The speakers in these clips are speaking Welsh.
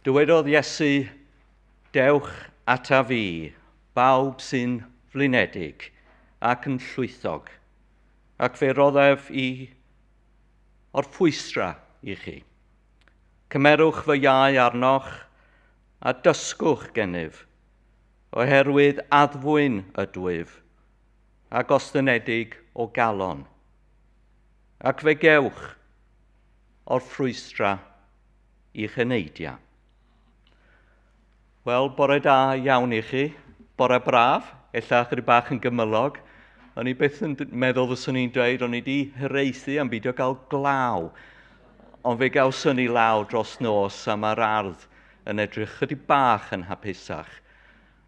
Dywedodd Iesu, dewch ata fi, bawb sy'n flinedig ac yn llwythog, ac fe roddef i orffwystra i chi. Cymerwch fy iau arnoch a dysgwch gennyf, oherwydd addfwyn ydwyf a gostynedig o galon, ac fe gewch orffwystra i'ch eneidiau. Wel, bore da iawn i chi. Bore braf, ella chydig bach yn gymylog. O'n i byth yn meddwl fyswn i'n dweud, o'n i wedi hiraethu am beidio gael glaw. Ond fe gawson ni law dros nos a mae'r ardd yn edrych chydig bach yn hapusach.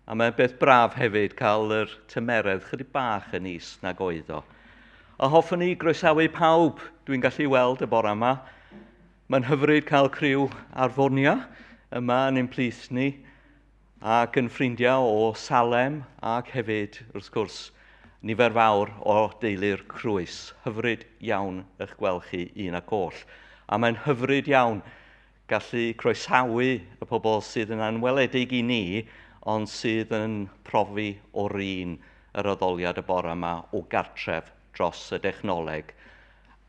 A mae'n beth braf hefyd cael yr tymeredd chydig bach yn is nag oedd o. A hoffwn i groesawu pawb dwi'n gallu weld y bore yma. Mae'n hyfryd cael criw Arfonia yma yn ein plith ni, ac yn ffrindiau o Salem ac hefyd, wrth gwrs, nifer fawr o deulu'r Crwys. Hyfryd iawn eich gweld chi un ac oll. A mae'n hyfryd iawn gallu croesawu y pobl sydd yn anweledig i ni, ond sydd yn profi o'r un yr addoliad y bore yma o gartref dros y dechnoleg.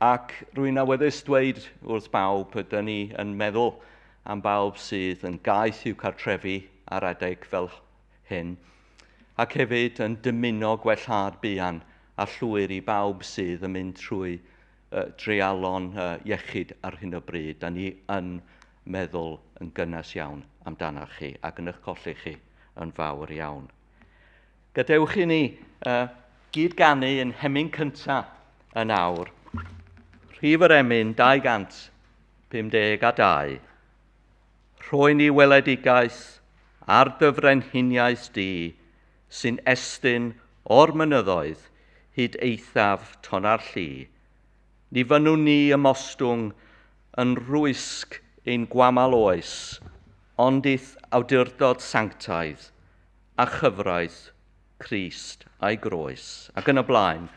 Ac rwy'n awyddus dweud wrth bawb ydyn ni yn meddwl am bawb sydd yn gaeth i'w cartrefi ar adeg fel hyn, ac hefyd yn dymuno gwellhad buan a llwyr i bawb sydd yn mynd trwy dreialon iechyd ar hyn o bryd. Da ni yn meddwl yn gynnes iawn amdanoch chi ac yn eich colli chi yn fawr iawn. Gadewch i ni gyd-ganu yn hemyn cyntaf yn awr. Rhif yr emyn 252. Rhoi ni weledigaeth ar dy frenhiniaeth di sy'n estyn o'r mynyddoedd hyd eithaf tonau'r lli. Ni fynnwn ni ymostwng yn rwysg ein gwamal oes, ond i'th awdurdod sanctaidd a chyfraith Crist a'i groes. Ac yn y blaen,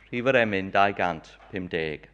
rhif yr emyn 252.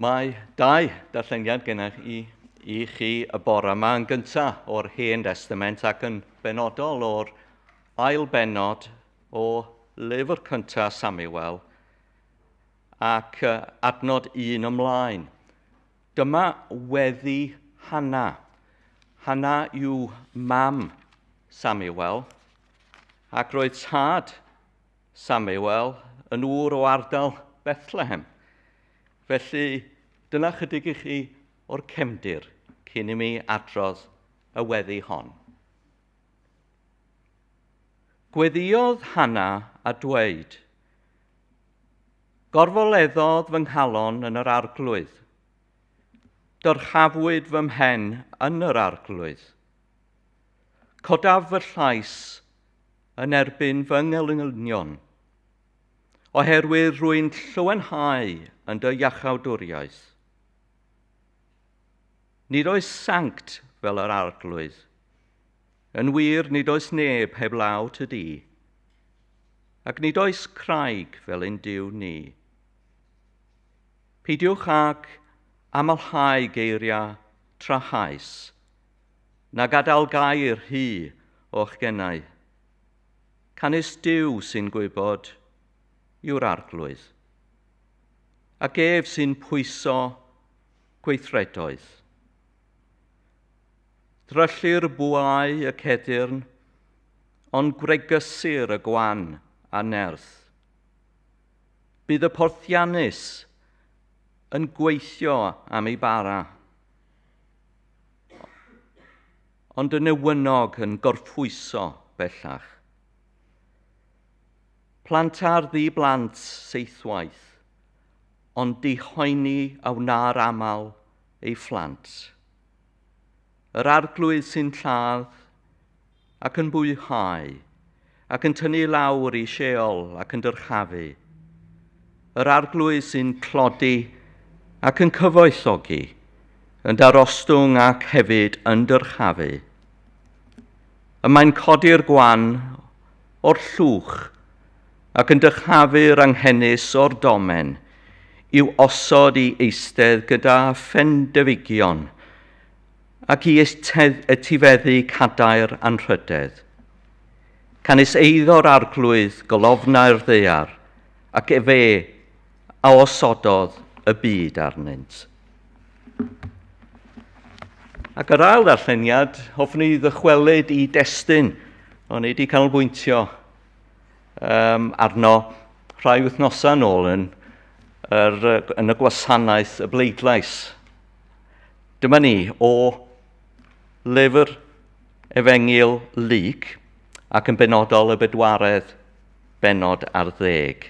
Mae dau darlleniad gennych i chi y bore yma, yn gyntaf o'r Hen Destament ac yn benodol o'r ail bennod o lyfr cyntaf Samuel ac adnod 1 ymlaen. Dyma weddi Hanna. Hanna yw mam Samuel, ac roedd tad Samuel yn ŵr o ardal Bethlehem. Felly, dyna chydig i chi o'r cefndir cyn i mi adrodd y weddi hon. Gweddïodd Hanna a dweud, Gorfoleddodd fy nghalon yn yr arglwydd. Dyrchafwyd fy mhen yn yr arglwydd. Codaf fy llais yn erbyn fy ngelynion, oherwydd rwy'n llywenhau yn dy iachawdwriaeth. Nid oes sanct fel yr arglwydd. Yn wir, nid oes neb heb law ty di, ac nid oes craig fel ein Duw ni. Peidiwch ag amlhau geiriau trahaus, na gadael gair rhy o'ch genau. Canys Duw sy'n gwybod yw'r arglwydd, ac ef sy'n pwyso gweithredoedd. Dryllir bwâu y cedyrn, ond gwregysir y gwan a nerth. Bydd y porthiannus yn gweithio am ei bara, ond y newynog yn gorffwyso bellach. Planta'r ddi-blant seithwaith, ond dihoeni a wna'r aml ei phlant. Yr arglwydd sy'n lladd ac yn bwyhau, ac yn tynnu lawr i Sheol ac yn dyrchafu. Yr arglwydd sy'n tlodi ac yn cyfoethogi, yn darostwng ac hefyd yn dyrchafu. Y mae'n codi'r gwan o'r llwch ac yn dyrchafu'r anghenus o'r domen i'w osod i eistedd gyda phendefigion ac i etifeddu cadair anrhydedd. Canys eiddo'r arglwydd golofnau'r ddaear, ac efe a osododd y byd arnynt. Ac yr ail ddarlleniad, hoffwn i ddychwelyd i destun o'n i wedi canolbwyntio um, arno rhai wythnosau yn ôl yn, yr, yn y gwasanaeth y bleidlais. Dyma ni o lyfr Efengyl Luc ac yn benodol y bedwaredd bennod ar ddeg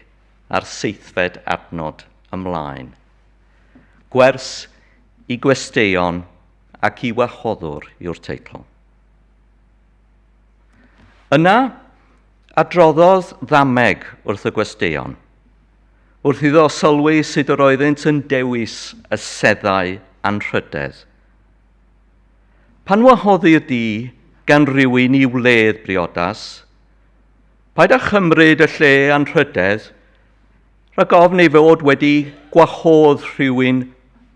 a'r seithfed adnod ymlaen. Gwers i gwesteion ac i wahoddwr yw'r teitl. Yna, adroddodd ddameg wrth y gwesteion, wrth iddo sylwi sut yr oeddynt yn dewis y seddau anrhydedd. Pan wahoddir di gan rywun i wledd briodas, paid â chymryd y lle anrhydedd, rhag ofn ei fod wedi gwahodd rhywun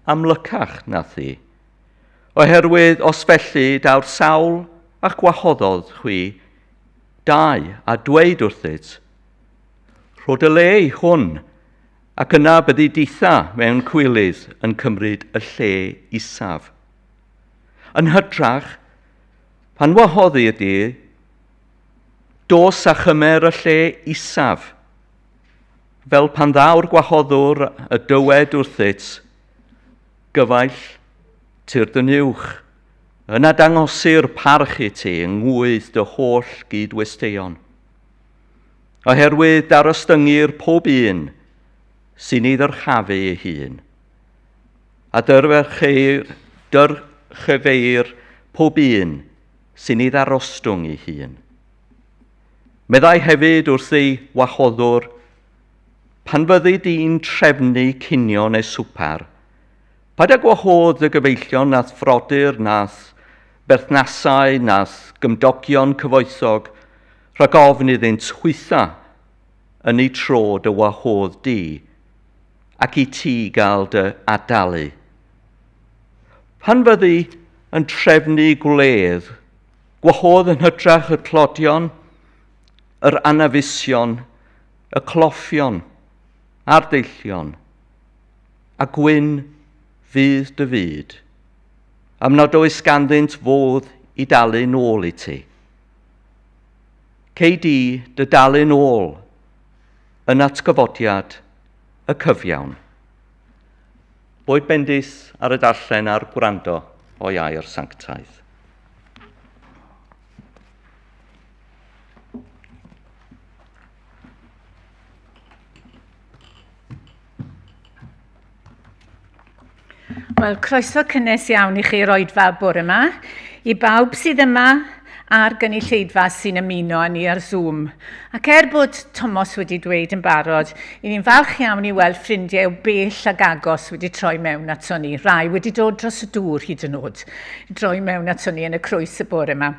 amlycach na thi. Oherwydd os felly daw'r sawl a'ch gwahoddodd chwi, dau, a dweud wrthyt, Rho dy le i hwn, ac yna byddi ditha mewn cwilydd yn cymryd y lle isaf. Yn hytrach, pan wahoddi y di, dos a chymer y lle isaf, fel pan ddaw'r gwahoddwr y dywed wrthyt, Gyfaill, tyrd yn uwch, yna dangosir parch i ti yng ngwydd dy holl gyd-westeion. Oherwydd darostyngir pob un sy'n ei ddyrchafu ei hun, a dyrcheir, dyrchefeir pob un sy'n ei ddarostwng ei hun. Meddai hefyd wrth ei wahoddwr, Pan fyddi di'n trefnu cinio neu swper, paid â gwahodd dy gyfeillion na'th frodyr na'th berthnasau na'th gymdogion cyfoethog rhag ofn iddynt hwytha yn eu tro dy wahodd di ac i ti gael dy adalu. Pan fyddi yn trefnu gwledd, gwahodd yn hytrach y tlodion, yr anafusion, y cloffion a'r deillion, a gwyn fydd dy fyd, am nad oes ganddynt fodd i dalu nôl i ti. Cei di dy dalu nôl yn atgyfodiad y cyfiawn. Boed bendith ar y darllen a'r gwrando o'i air sanctaidd. Wel, croeso cynnes iawn i chi'r oedfa bore yma. I bawb sydd yma a'r gynulleidfa sy'n ymuno â ni ar Zoom. Ac er bod Tomos wedi dweud yn barod, i ni'n falch iawn i weld ffrindiau o bell ag agos wedi troi mewn ato ni. Rai wedi dod dros y dŵr hyd yn oed, i droi mewn ato ni yn y croes y bore yma.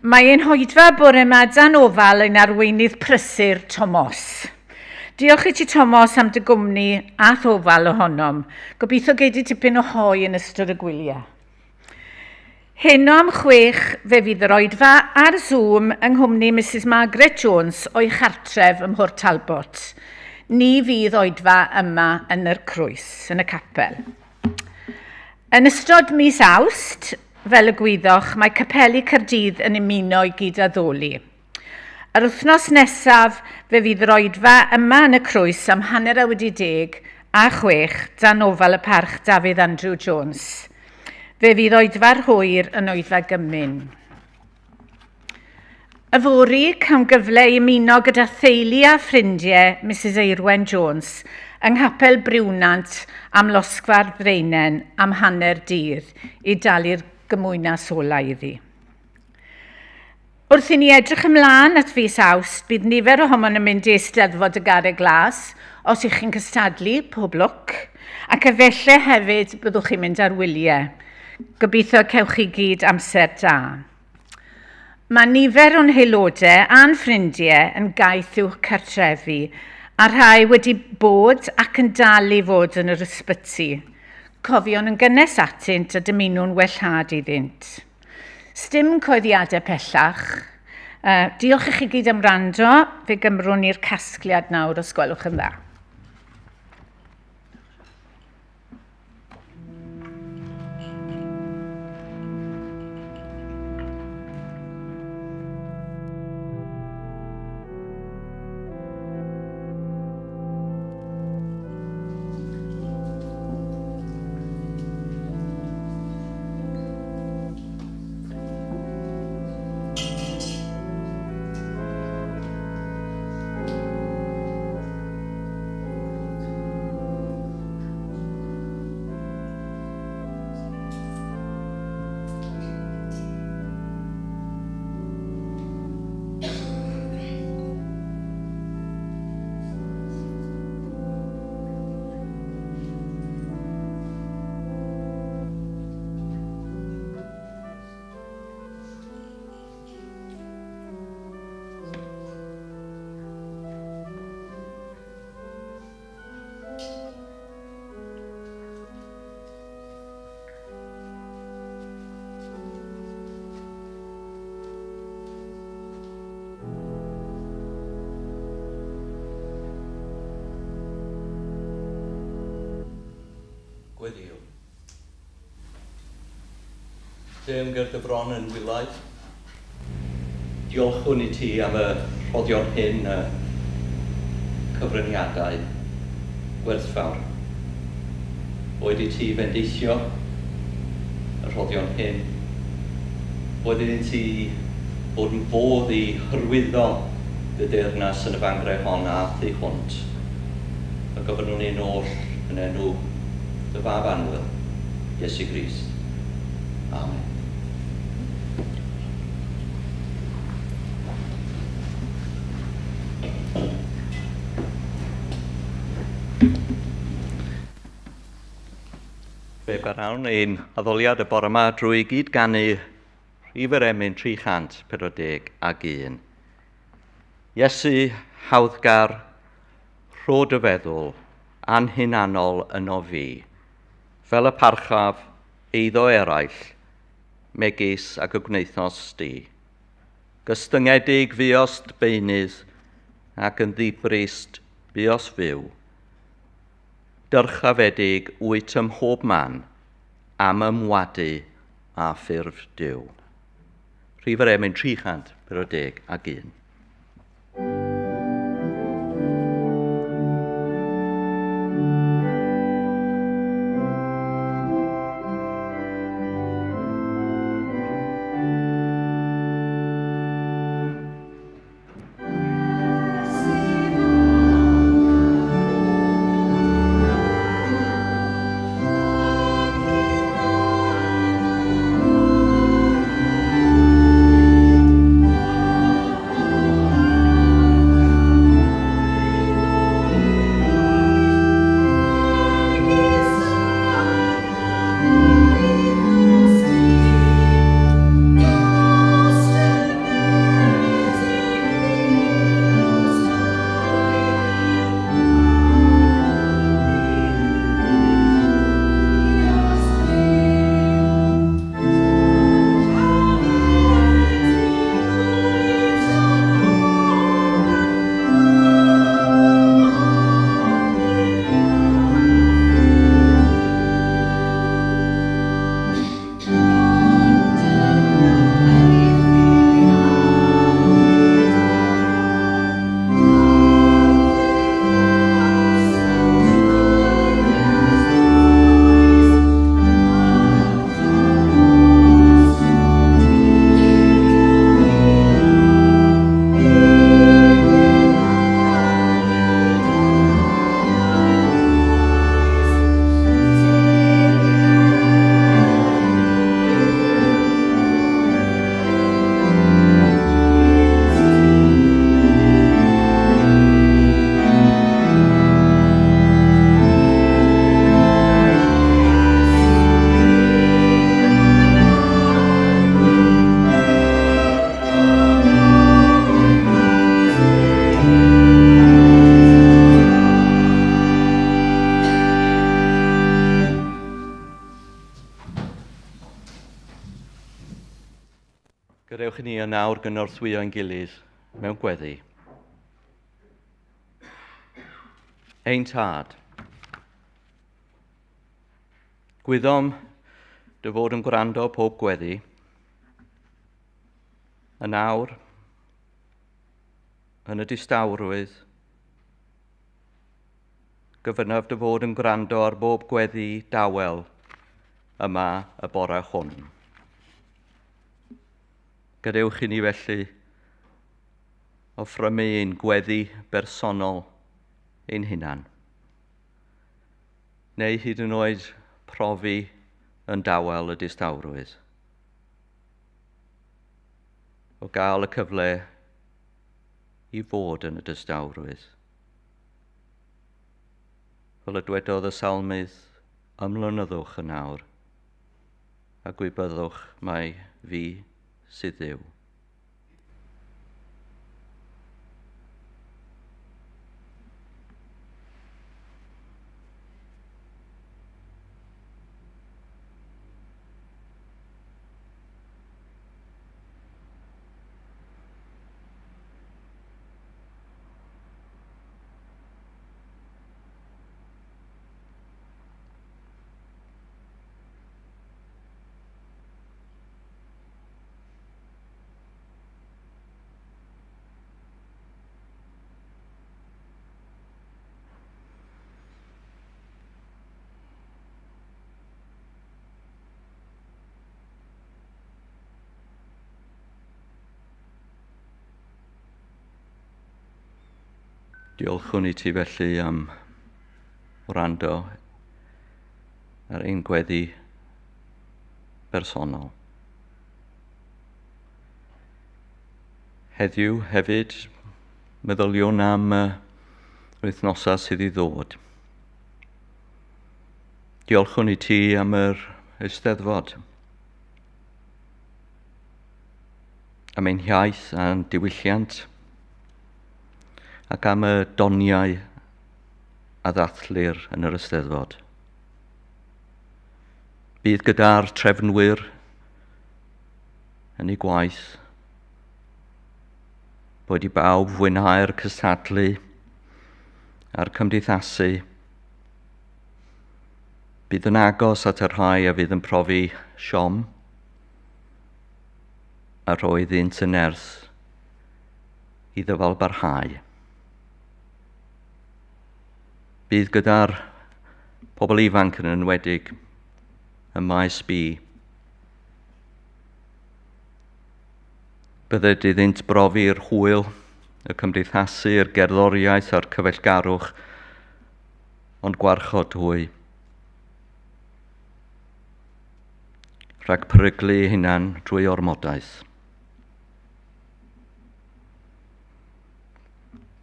Mae ein hoedfa bore yma dan ofal ein arweinydd prysur Tomos. Diolch i ti Tomos am dy gwmni a thofal ohonom. Gobeithio gei di tipyn o hoe yn ystod y gwyliau. Heno am 6 fe fydd yr oedfa ar Zoom yng nghwmni Mrs Margaret Jones o'i chartref ym Mhort Talbot. Ni fydd oedfa yma yn yr Crwys, yn y capel. Yn ystod mis Awst, fel y gwyddoch, mae Capeli Caerdydd yn ymuno i gyd addoli. Yr wythnos nesaf, fe fydd yr oedfa yma yn y Crwys am 10:30 a 6 dan ofal y parch Dafydd Andrew Jones. Fe fydd oedfa'r hwyr yn oedfa gymun. Yfory, cawn gyfle i ymuno gyda theulu a ffrindiau Mrs Eirwen Jones yng Nghapel Briwnant am losgfa'r ddraenen am 9:30 i dalu'r gymwynas ola iddi. Wrth i ni edrych ymlaen at fis Awst, bydd nifer ohonom yn mynd i Eisteddfod y Garreg Glas, os ych chi'n cystadlu, pob lwc, ac efallai hefyd byddwch chi'n mynd ar wyliau. Gobeithio cewch chi gyd amser da. Mae nifer o'n haelodau a'n ffrindiau yn gaeth i'w cartrefi, a rhai wedi bod ac yn dal i fod yn yr ysbyty. Cofion yn gynnes atynt a dymunwn wellhad iddynt. Sdim coeddiadau pellach. Diolch i chi gyd am wrando. Fe gymrwn ni'r casgliad nawr os gwelwch yn dda. Gweddio. Duw ger dy fron yn wylaidd. Diolchwn i ti am y rhoddion hyn, y cyfraniadau gwerthfawr. Boed i ti fendithio y rhoddion hyn. Boed i ti fod yn fodd i hyrwyddo dy deyrnas yn y fangre hon a thu hwnt. A gofynnwn ni'n oll yn enw dy fab annwyl, Iesu Grist. Amen. Fe barhawn ein addoliad y bore yma drwy gyd ganu rhif yr emyn 341. Iesu, hawddgar, rho dy feddwl, anhunanol yno fi, fel y parchaf eiddo eraill, megis ag y gwnaethos di. Gystyngedig fuost beunydd ac yn ddibrist buost fyw. Dyrchafedig wyt ym mhob man am ymwadu â ffurf Duw. Rhif yr emyn 341. Gadewch i ni yn awr gynorthwyo ein gilydd mewn gweddi. Ein Tad, gwyddom dy fod yn gwrando pob gweddi. Yn awr, yn y distawrwydd, gofynnaf dy fod yn gwrando ar bob gweddi dawel yma y bore hwn. Gadewch i ni felly offrymu ein gweddi bersonol ein hunan. Neu hyd yn oed profi yn dawel y distawrwydd. O gael y cyfle i fod yn y distawrwydd. Fel y dwedodd y salmydd, ymlonyddwch yn awr, a gwybyddwch mai fi sydd Dduw. Diolchwn i ti felly am wrando ar ein gweddi bersonol. Heddiw hefyd, meddyliwn am yr wythnosau sydd i ddod. Diolchwn i ti am yr Eisteddfod, am ein hiaith a'n diwylliant, ac am y doniau a ddathlir yn yr Eisteddfod. Bydd gyda'r trefnwyr yn eu gwaith, boed i bawb fwynhau'r cystadlu a'r cymdeithasu Bydd yn agos at y rhai a fydd yn profi siom a rhoi iddynt y nerth i ddyfal barhau. Bydd gyda'r pobl ifanc yn enwedig ym maes B. Bydded iddynt brofi'r hwyl, y cymdeithasu, yr gerddoriaeth a'r cyfeillgarwch, ond gwarchod hwy. Rhag peryglu eu hunan drwy ormodaeth.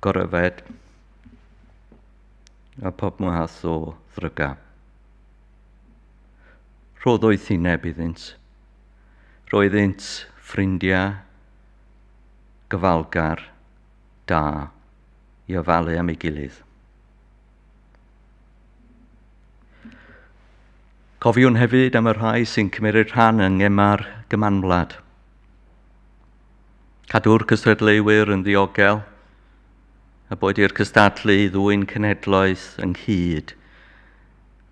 Goryfed a pob math o ddryga. Rho ddoethineb iddynt. Rho iddynt ffrindiau gyfalgar da i ofalu am ei gilydd. Cofiwn hefyd am y rhai sy'n cymryd rhan yng Ngemau'r Gymanwlad. Cadw'r cystadleuwyr yn ddiogel, a boed i'r cystadlu ddwyn cenhedloedd ynghyd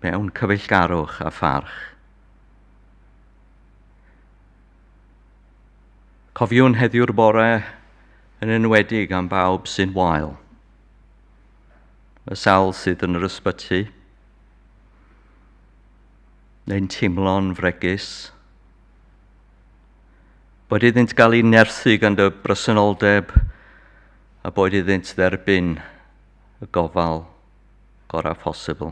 mewn cyfeillgarwch a pharch. Cofiwn heddiw'r bore yn enwedig am bawb sy'n wael. Y sawl sydd yn yr ysbyty, neu'n teimlo'n fregus. Boed iddynt gael eu nerthu gan dy bresenoldeb a boed iddynt dderbyn y gofal gorau posibl.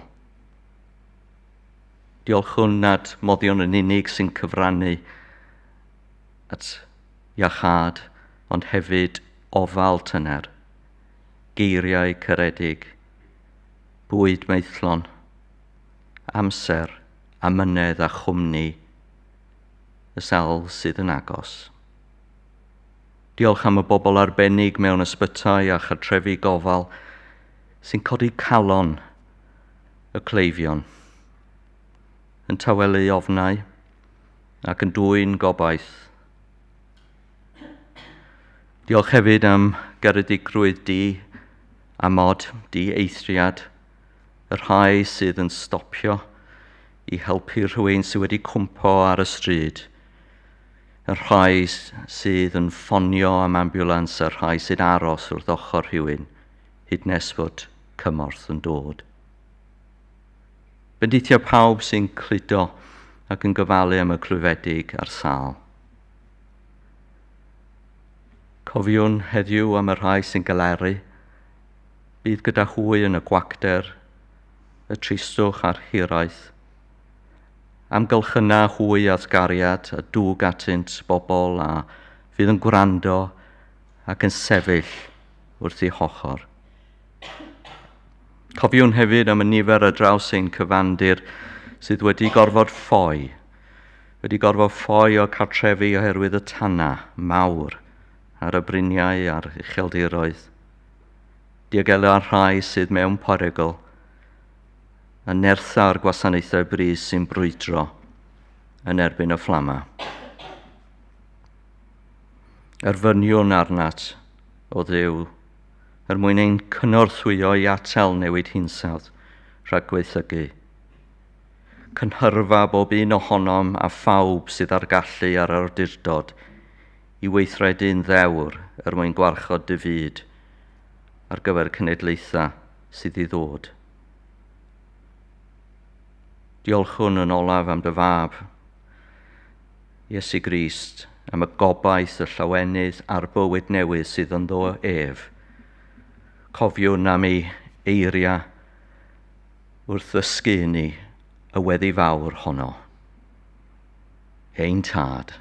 Diolchwn nad moddion yn unig sy'n cyfrannu at iachâd, ond hefyd ofal tyner, geiriau caredig, bwyd maethlon, amser, amynedd a chwmni y sawl sydd yn agos. Diolch am y bobl arbennig mewn ysbytai a chartrefi gofal sy'n codi calon y cleifion, yn tawelu ofnau ac yn dwyn gobaith. Diolch hefyd am garedigrwydd di, amod, di eithriad, y rhai sydd yn stopio i helpu rhywun sydd wedi cwmpo ar y stryd, y rhai sydd yn ffonio am ambiwlans a'r rhai sy'n aros wrth ochr rhywun hyd nes fod cymorth yn dod. Bendithio pawb sy'n cludo ac yn gofalu am y clwyfedig a'r sâl. Cofiwn heddiw am y rhai sy'n galaru, bydd gyda hwy yn y gwacter, y tristwch a'r hiraeth. Amgylchyna hwy at gariad a dwg atynt bobl a fydd yn gwrando ac yn sefyll wrth eu hochr. Cofiwn hefyd am y nifer ar draws ein cyfandir sydd wedi gorfod ffoi, wedi gorfod ffoi o cartrefi oherwydd y tanna mawr ar y bryniau a'r ucheldiroedd. Diogelu ar rhai sydd mewn perygl a nertha'r gwasanaethau brys sy'n brwydro yn erbyn y fflama. Erfyniwn arnat, o Dduw, er mwyn ein cynorthwyo i atal newid hinsawdd rhag gwaethygu. Cynhyrfa bob un ohonom a phawb sydd ar gallu a'r awdurdod i weithredu'n ddewr er mwyn gwarchod dy fyd ar gyfer cenedlaethau sydd i ddod. Diolchwn yn olaf am dy fab, Iesu Grist, am y gobaith, y llawenydd a'r bywyd newydd sydd ynddo ef. Cofiwn am ei eiriau wrth ddysgu i ni y weddi fawr honno. Ein Tad.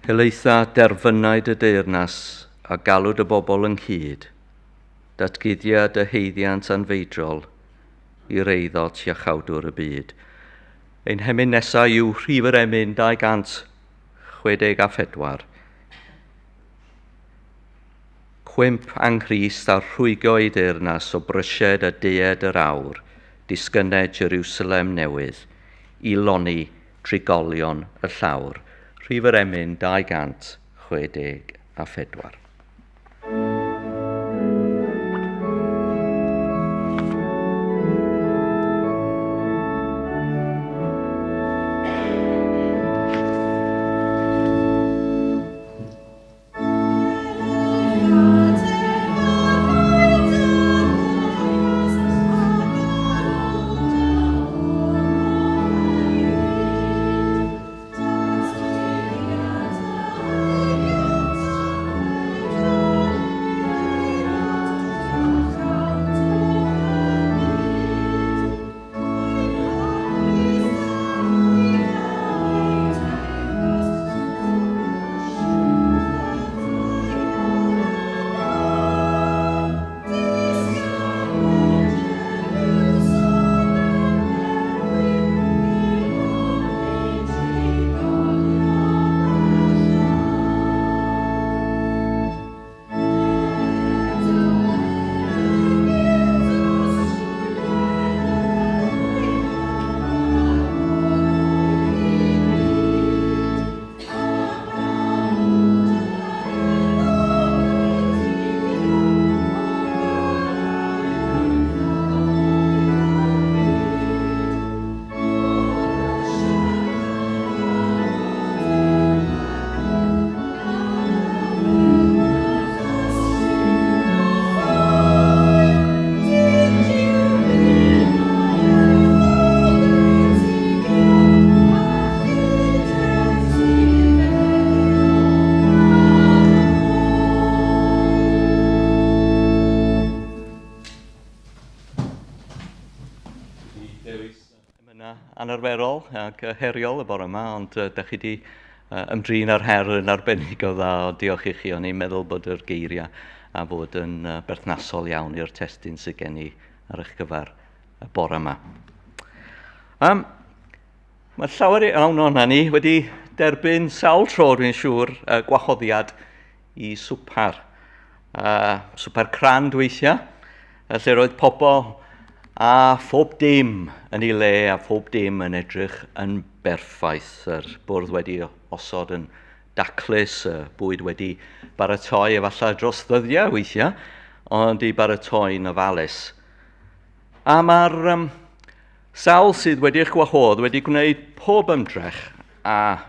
Helaetha derfynaid y deyrnas a galw dy bobl ynghyd, datguddia dy haeddiant anfeidrol i'r eiddo Iachawdwr y byd. Ein hemyn nesaf yw rhif yr emyn 264. Cwymp Anghrist a rhwygo ei deyrnas o brysied a dued yr awr, disgynned Jerusalem newydd, i lonni trigolion y llawr. Rhif yr emyn 264. Anarferol ac heriol y bore yma, ond dach chi 'di ymdrin â'r her yn arbennig o dda, diolch i chi. O'n i'n meddwl bod yr geiriau a fod yn berthnasol iawn i'r testun sydd gen i ar eich gyfer y bore yma. Mae llawer iawn o'na ni wedi derbyn sawl tro, dwi'n siŵr, gwahoddiad i swpar. Swpar crand weithiau, lle roedd pobl a phob dim yn ei le a phob dim yn edrych yn berffaith. Yr bwrdd wedi osod yn daclus, y bwyd wedi baratoi efallai dros ddyddiau weithiau, ond i baratoi'n ofalus. A mae'r sawl sydd wedi eich gwahodd wedi gwneud pob ymdrech a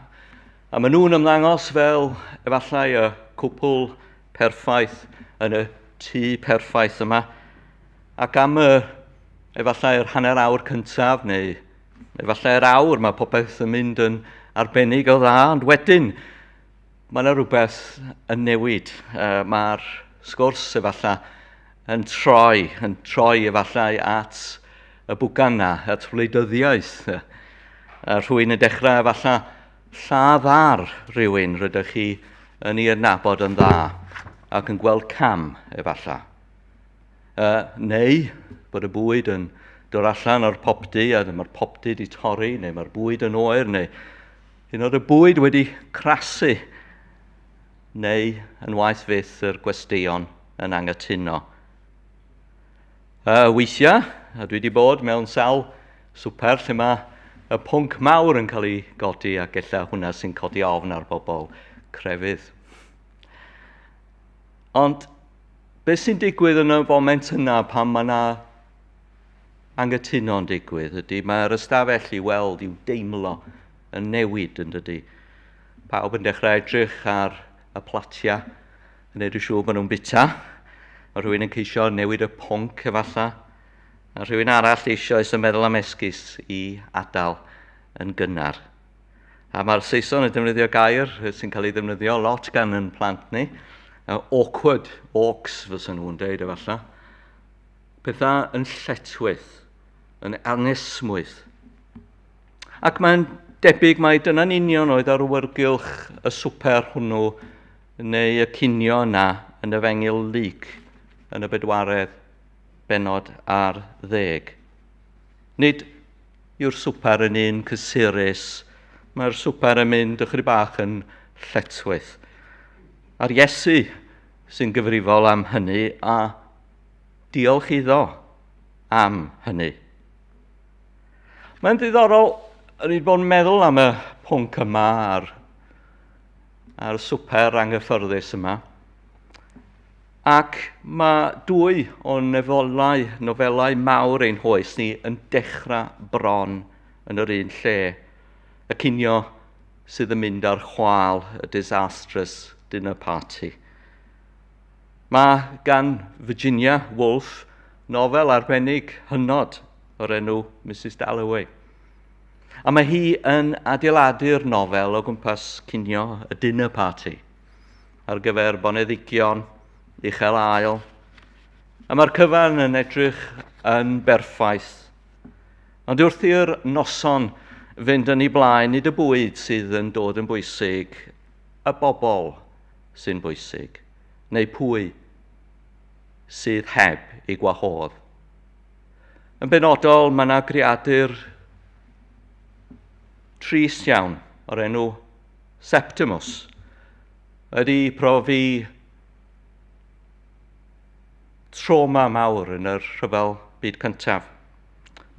maen nhw'n ymddangos fel efallai y cwpl perffaith yn y tŷ perffaith yma. Ac am y efallai'r hanner awr cyntaf neu efallai'r awr mae popeth yn mynd yn arbennig o dda, ond wedyn mae yna rhywbeth yn newid. Mae'r sgwrs efallai yn troi efallai at y bwgan na, at wleidyddiaeth. Rhywun yn dechrau efallai lladd ar rhywun rydych chi yn ei adnabod yn dda ac yn gweld cam efallai. Neu bod y bwyd yn dod allan o'r popty a mae'r popty wedi torri, neu mae'r bwyd yn oer, neu hyd yn oed y bwyd wedi crasu, neu yn waeth fyth yr gwesteion yn anghytuno. Weithiau, a dwi wedi bod mewn sawl swper lle mae y pwnc mawr yn cael ei godi ac ella hwnna sy'n codi ofn ar bobl crefydd. Ond beth sy'n digwydd yn y foment yna pan mae yna anghytuno'n digwydd ydy mae'r ystafell i weld, i'w deimlo yn newid yn dydy. Pawb yn dechrau edrych ar y platiau yn neud yn siŵr bod nhw'n bita. Mae rhywun yn ceisio newid y pwnc efallai. A rhywun arall eisoes yn meddwl am esgus i adael yn gynnar. A mae'r Saeson yn defnyddio gair sy'n cael ei ddefnyddio lot gan yn plant ni. Awkward, orcs fysa nhw'n deud efallai. Pethau yn lletchwith, yn anesmwyth. Ac mae'n debyg mai dyna'n union oedd ar awyrgylch y swper hwnnw neu y cinio yna yn Efengyl Luc yn y 4rd bennod ar 10. Nid yw'r swper yn un cysurus, mae'r swper yn mynd ychydig bach yn lletchwith. A'r Iesu sy'n gyfrifol am hynny a diolch iddo am hynny. Mae'n ddiddorol, o'n i wedi bod yn meddwl am y pwnc yma a'r swper anghyffyrddus yma. Ac mae dwy o nofelau mawr ein hoes ni yn dechrau bron yn yr un lle. Y cinio sydd yn mynd ar chwâl, y disastrous dinner party. Mae gan Virginia Woolf nofel arbennig hynod o'r enw Mrs Dalloway. A mae hi yn adeiladu'r nofel o gwmpas cinio y dinner party ar gyfer boneddigion, uchel ael. A mae'r cyfan yn edrych yn berffaith. Ond wrth i'r noson fynd yn ei blaen, nid y bwyd sydd yn dod yn bwysig, y bobl sy'n bwysig, neu pwy sydd heb ei gwahodd. Yn benodol, mae yna greadur trist iawn o'r enw Septimus. Wedi profi trauma mawr yn yr rhyfel byd cyntaf.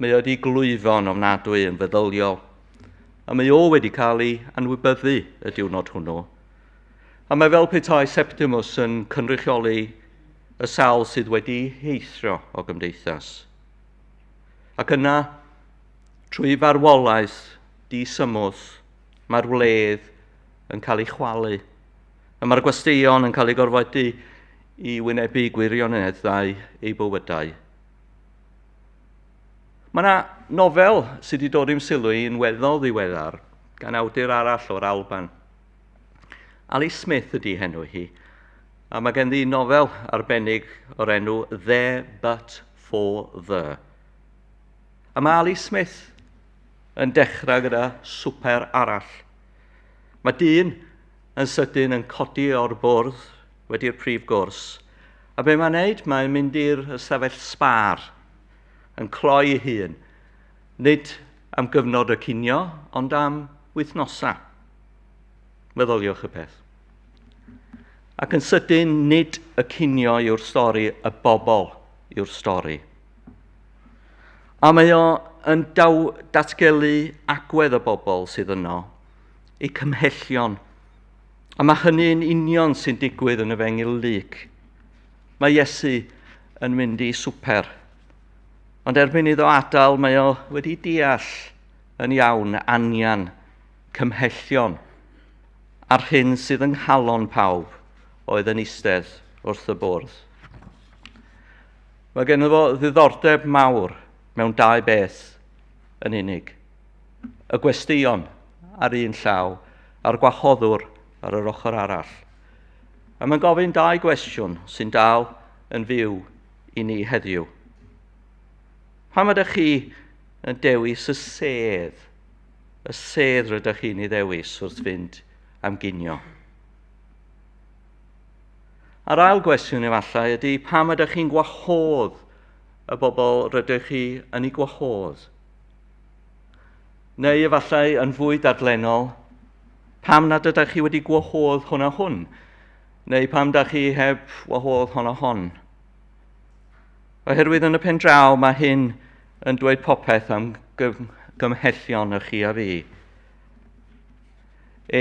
Mae o wedi glwyfo'n ofnadwy yn feddyliol, a mae o wedi cael ei anwybyddu y diwrnod hwnnw. A mae fel petai Septimus yn cynrychioli y sawl sydd wedi heithrio o gymdeithas. Ac yna, trwy farwolaeth disymwth, mae'r wledd yn cael ei chwalu. A mae'r gwesteion yn cael ei gorfodi i wynebu gwirioneddau eu bywydau. Mae yna nofel sydd wedi dod i'm sylw i yn weddol ddiweddar gan awdur arall o'r Alban. Ali Smith ydy henw hi, a mae ganddi nofel arbennig o'r enw There But For The. A mae Ali Smith yn dechrau gyda swper arall. Mae dyn yn sydyn yn codi o'r bwrdd wedi'r prif gwrs. A be mae'n neud? Mae'n mynd i'r ystafell sbâr, yn cloi ei hun. Nid am gyfnod y cinio, ond am wythnosau. Meddyliwch y peth. Ac yn sydyn, nid y cinio yw'r stori, y bobl yw'r stori. A mae o yn datgelu agwedd y bobl sydd yno, eu cymhellion. A mae hynny'n union sy'n digwydd yn Efengyl Luc. Mae Iesu yn mynd i swper. Ond erbyn iddo adael, mae o wedi deall yn iawn anian, cymhellion, a'r hyn sydd yng nghalon pawb oedd yn eistedd wrth y bwrdd. Mae genno fo ddiddordeb mawr mewn dau beth yn unig. Y gwesteion ar un llaw a'r gwahoddwr ar yr ochr arall. A mae'n gofyn dau gwestiwn sy'n dal yn fyw i ni heddiw. Pam ydych chi yn dewis y sedd? Y sedd rydych chi'n ei ddewis wrth fynd am ginio. A'r ail gwestiwn efallai ydy pam ydych chi'n gwahodd y bobl rydych chi yn ei gwahodd? Neu efallai yn fwy dadlennol, pam nad ydych chi wedi gwahodd hwn a hwn? Neu pam dach chi heb wahodd hon a hon? Oherwydd yn y pen draw mae hyn yn dweud popeth am gymhellion y chi a fi.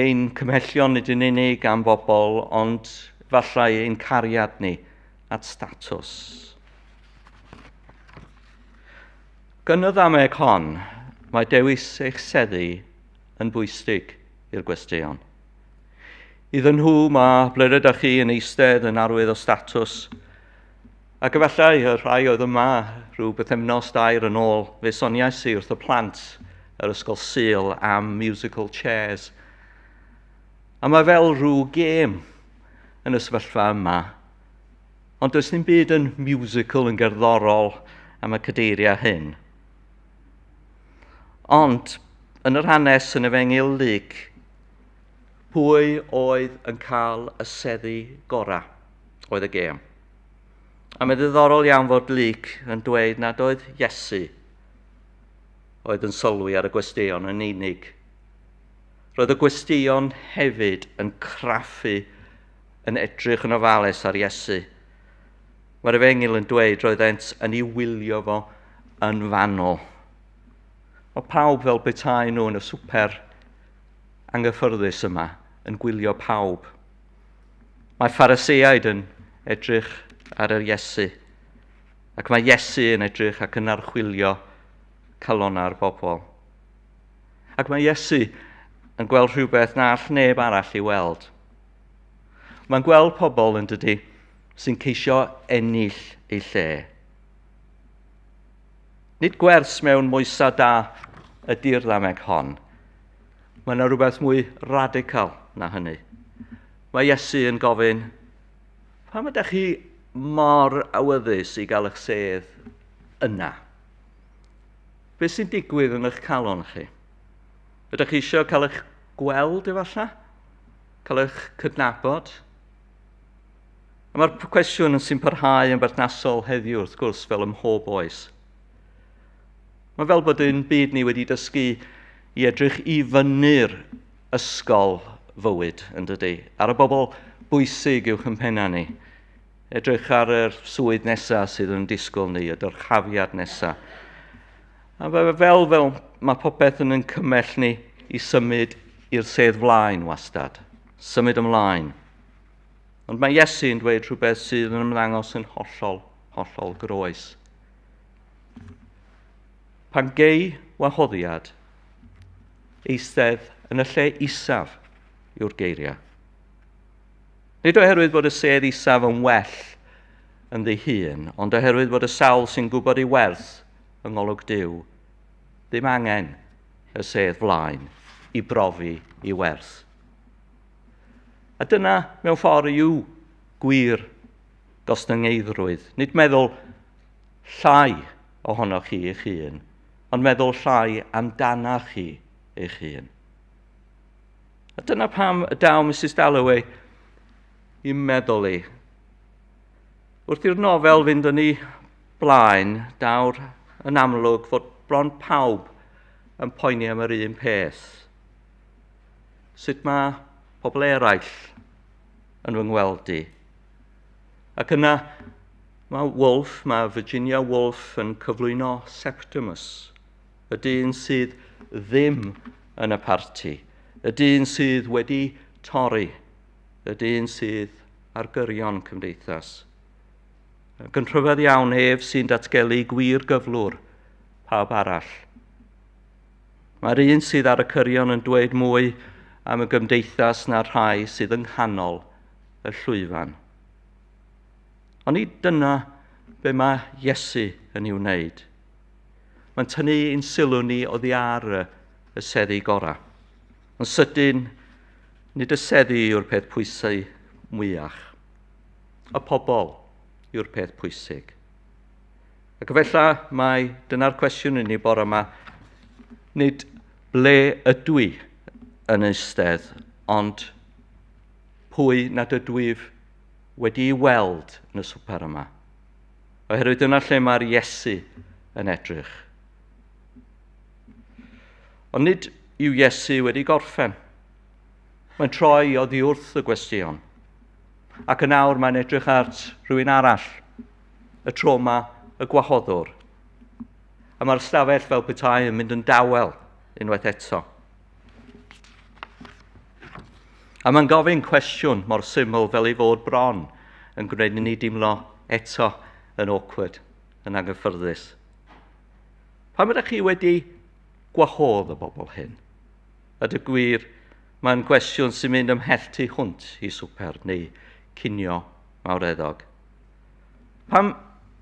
Ein cymhellion nid yn unig am bobl, ond efallai ein cariad ni at statws. Yn y ddameg hon, mae dewis eich seddi yn bwysig i'r gwesteion. Iddyn nhw mae ble rydych chi yn eistedd yn arwydd o statws. Ac efallai y rhai oedd yma rhyw bythefnos dair yn ôl, fe soniais i wrth y plant yr ysgol Sul am musical chairs. A mae fel rhyw gêm yn y sefyllfa yma. Ond does dim byd yn musical yn gerddorol am y cadeiriau hyn. Ond Yn yr hanes yn Efengyl Luc, pwy oedd yn cael y seddi gorau oedd y gêm. A mae'n ddiddorol iawn fod Luc yn dweud nad oedd Iesu oedd yn sylwi ar y gwesteion yn unig. Roedd y gwesteion hefyd yn craffu, yn edrych yn ofalus ar Iesu. Mae'r Efengyl yn dweud roeddent yn ei wylio fo yn fanwl. Mae pawb fel petai nhw yn y swper anghyffyrddus yma yn gwylio pawb. Mae Phariseaid yn edrych ar yr Iesu, ac mae Iesu yn edrych ac yn archwilio calonau'r bobl. Ac mae Iesu yn gweld rhywbeth na all neb arall ei weld. Mae'n gweld pobl yn dydy sy'n ceisio ennill ei lle. Nid gwers mewn moesau da ydy'r ddameg hon. Mae yna rhywbeth mwy radical na hynny. Mae Iesu yn gofyn, pam ydych chi mor awyddus i gael eich sedd yna? Be sy'n digwydd yn eich calon chi? Ydych chi eisiau cael eich gweld efallai? Cael eich cydnabod? A mae'r cwestiwn sy'n parhau yn berthnasol heddiw wrth gwrs fel ym mhob oes. Mae fel bod ein byd ni wedi dysgu i edrych i fyny'r ysgol fywyd, yn dydy, ar y bobl bwysig uwch yn penna ni. Edrych ar yr swydd nesaf sydd yn disgwyl ni, y dyrchafiad nesaf. A fel mae popeth yn cymell ni i symud i'r sedd flaen wastad. Symud ymlaen. Ond mae Iesu yn dweud rhywbeth sydd yn ymddangos yn hollol, hollol groes. Pan gei wahoddiad, eistedd yn y lle isaf yw'r geiriau. Nid oherwydd bod y sedd isaf yn well ynddi hun, ond oherwydd bod y sawl sy'n gwybod ei werth yng ngolwg Duw ddim angen y sedd flaen i brofi ei werth. A dyna mewn ffordd yw gwir gostyngeiddrwydd. Nid meddwl llai ohonoch chi eich hun, ond meddwl llai amdanach chi eich hun. A dyna pam y daw Mrs Dalloway i'n meddwl i. Wrth i'r nofel fynd yn ei blaen, daw'r yn amlwg fod bron pawb yn poeni am yr un peth. Sut mae pobl eraill yn fy ngweld i? Ac yna mae Woolf, mae Virginia Woolf yn cyflwyno Septimus, y dyn sydd ddim yn y parti, y dyn sydd wedi torri, y dyn sydd ar gyrion cymdeithas. Ac yn rhyfedd iawn ef sy'n datgelu gwir gyflwr pawb arall. Mae'r un sydd ar y cyrion yn dweud mwy am y gymdeithas na'r rhai sydd yng nghanol y llwyfan. Ond nid dyna be mae Iesu yn ei wneud. Mae'n tynnu ein sylw ni oddi ar y seddi gorau. Yn sydyn, nid y seddi yw'r peth pwysau mwyach. Y pobl yw'r peth pwysig. Ac felly mae dyna'r cwestiwn i ni bore yma. Nid ble ydw i yn eistedd, ond pwy nad ydwyf wedi'i weld yn y swper yma. Oherwydd dyna lle mae'r Iesu yn edrych. Ond nid yw Iesu wedi gorffen. Mae'n troi oddi wrth y gwesteion. Ac yn awr mae'n edrych at rhywun arall, y tro yma, y gwahoddwr. A mae'r stafell fel petai yn mynd yn dawel unwaith eto. A mae'n gofyn cwestiwn mor syml fel ei fod bron yn gwneud i ni deimlo eto yn awkward, yn anghyffyrddus. Pam ydych chi wedi gwahodd y bobl hyn? A dy gwir, mae'n gwestiwn sy'n mynd ymhell tu hwnt i swper neu cinio mawreddog. Pam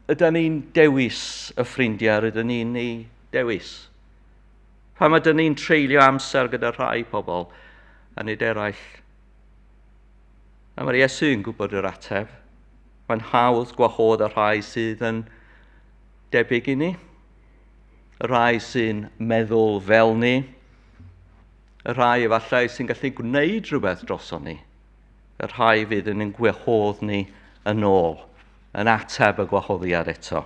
ydyn ni'n dewis y ffrindiau rydyn ni'n ei dewis? Pam ydyn ni'n treulio amser gyda rhai pobl a nid eraill? A mae'r Iesu yn gwybod yr ateb. Mae'n hawdd gwahodd y rhai sydd yn debyg i ni, y rhai sy'n meddwl fel ni, Y rhai efallai sy'n gallu gwneud rhywbeth droson ni. Y rhai fydd yn ein gwahodd ni yn ôl, yn ateb y gwahoddiad eto.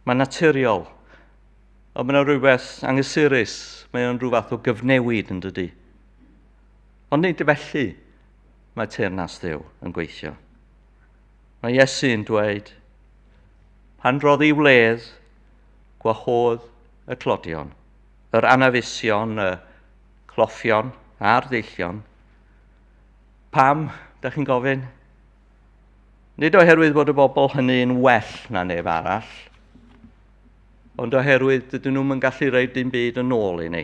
Mae'n naturiol, ond mae yna rhywbeth anghysurus, mae o'n rhyw fath o gyfnewid yn dydy. Ond nid felly mae teyrnas Dduw yn gweithio. Mae Iesu'n dweud, pan roddi wledd, gwahodd y tlodion, yr anafusion, y cloffion a'r ddeillion. Pam, da chi'n gofyn? Nid oherwydd bod y bobl hynny'n well na neb arall, ond oherwydd dydyn nhw'n yn gallu rhoi dim byd yn ôl i ni.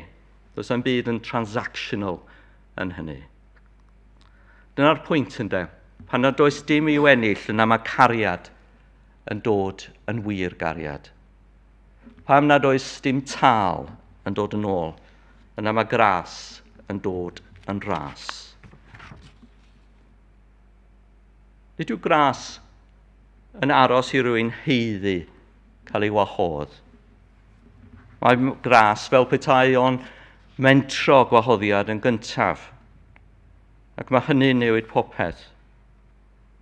Does na'm byd yn transactional yn hynny. Dyna'r pwynt ynde. Pan nad oes dim i'w ennill, yna mae cariad yn dod yn wir gariad. Pam nad oes dim tâl yn dod yn ôl, yna mae gras yn dod yn ras. Nid yw gras yn aros i rywun haeddu cael ei wahodd. Mae gras fel petai o'n mentro gwahoddiad yn gyntaf. Ac mae hynny'n newid popeth.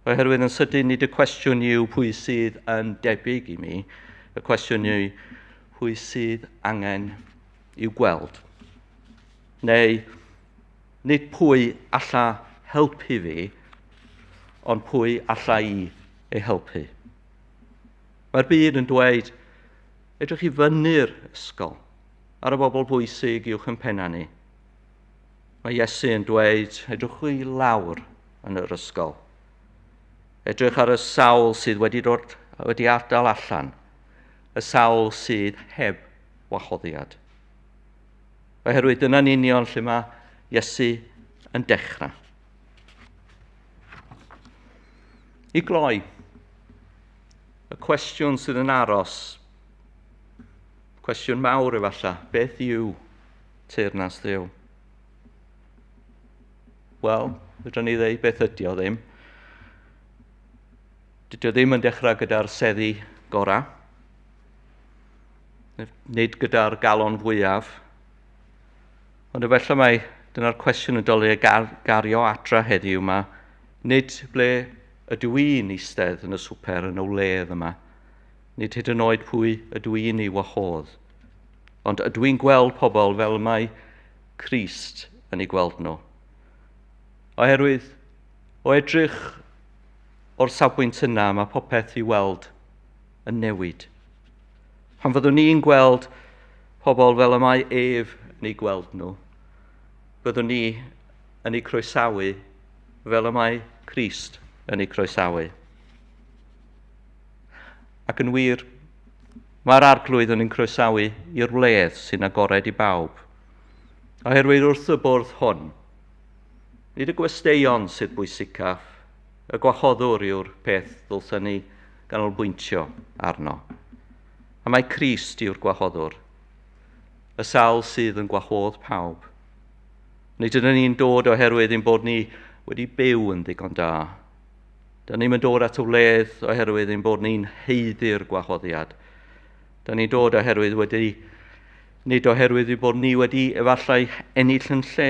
Oherwydd yn sydyn nid y cwestiwn yw pwy sydd yn debyg i mi, y cwestiwn yw pwy sydd angen i'w gweld. Neu nid pwy alla helpu fi, ond pwy alla i ei helpu. Mae'r byd yn dweud, edrych i fyny'r ysgol ar y bobl bwysig uwch yn penna ni. Mae Iesu yn dweud, edrych i lawr yn yr ysgol. Edrych ar y sawl sydd wedi, dod, wedi adael allan, y sawl sydd heb wahoddiad. Oherwydd dyna'n union lle mae Iesu yn dechrau. I gloi, y cwestiwn sydd yn aros, cwestiwn mawr efallai, beth yw teyrnas Dduw? Wel, fedrwn ni ddeud beth ydy o ddim. Dydy o ddim yn dechrau gyda'r seddi gorau, nid gyda'r galon fwyaf, ond efallai mai dyna'r cwestiwn y dylai gar gario adra heddiw yma, nid ble ydw i'n eistedd yn y swper yn y wledd yma, nid hyd yn oed pwy ydw i'n ei wahodd, ond ydw i'n gweld pobl fel mae Crist yn ei gweld nhw. Oherwydd, o edrych o'r safbwynt yna, mae popeth i weld yn newid. Pan fyddwn ni'n gweld pobl fel y mae ef yn ei gweld nhw, byddwn ni yn ei croesawu fel y mae Crist yn ei croesawu. Ac yn wir, mae'r arglwydd yn ein croesawu i'r wledd sy'n agored i bawb. Oherwydd wrth y bwrdd hwn, nid y gwesteion sydd bwysicaf, y gwahoddwr yw'r peth ddylsen ni ganolbwyntio arno. A mae Crist yw'r gwahoddwr, y sawl sydd yn gwahodd pawb. Nid ydyn ni'n dod oherwydd ein bod ni wedi byw yn ddigon da. Dyna ni'n dod at y wledd oherwydd ein bod ni'n haeddu'r gwahoddiad. Dyna ni'n dod oherwydd wedi, nid oherwydd ein bod ni wedi efallai ennill yn lle.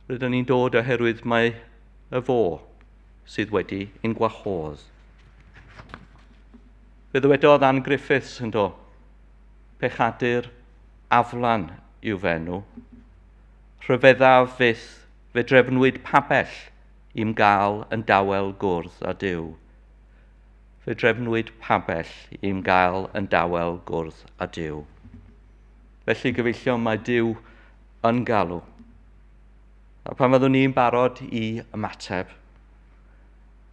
Rydyn ni'n dod oherwydd mae y fo sydd wedi ein gwahodd. Fe ddywedodd Ann Griffiths yn do, pechadur aflan yw f'enw. Rhyfeddaf fyth fe drefnwyd pabell i'm gael yn dawel gwrdd â Duw. Fe drefnwyd pabell i'm gael yn dawel gwrdd â Duw. Felly, gyfeillion, mae Duw yn galw. A pan fyddwn ni'n barod i ymateb,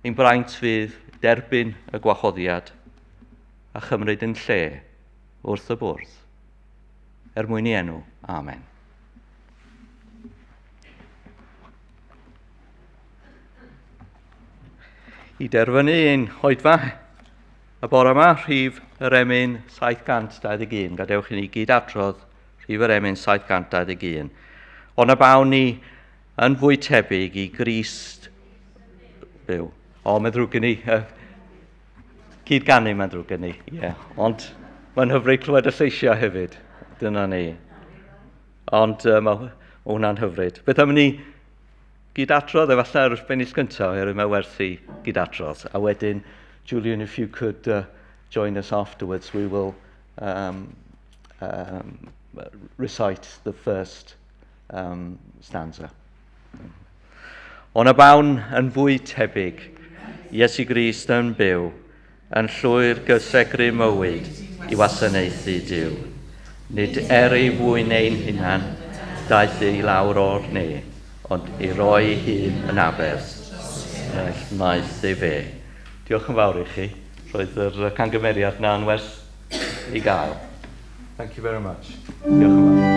ein braint fydd derbyn y gwahoddiad a chymryd yn lle wrth y bwrdd. Er mwyn i enw. Amen. I derfynu ein hoedfa y bore yma, rhif yr emyn 721. Gadewch i ni gyd adrodd rhif yr emyn 721. Ond y bawn ni yn fwy tebyg i Grist byw. O, mae'n ddrwg gen i. Cyd ganu mae'n ddrwg gen i, ie. Yeah. Ond mae'n hyfryd clywed y lleisiau hefyd. Dyna ni. Ond mae hwnna'n hyfryd. Beth am ni gydadrodd efallai ar bennill gyntaf, oherwydd mae werth i gydadrodd. A wedyn, Julian, if you could join us afterwards, we will recite the first stanza. Ond y bawn yn fwy tebyg, Iesu Grist yn byw, yn llwyr gysegru mywyd i wasanaethu Duw. Nid er ei fwyn ein hunan, daeth i lawr o'r ne, ond i roi ei hun yn aberth, wnaeth ei fe. Diolch yn fawr i chi. Roedd yr cangymeriad 'na yn werth i gael. Thank you very much. Diolch yn fawr.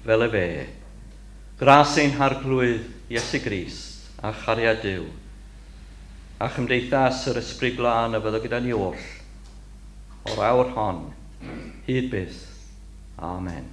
Fel y fe. Gras ein Harglwydd Iesu Grist a chariad Duw, a chymdeithas yr Ysbryd Glân a fyddo gyda ni oll, o'r awr hon, hyd byth. Amen.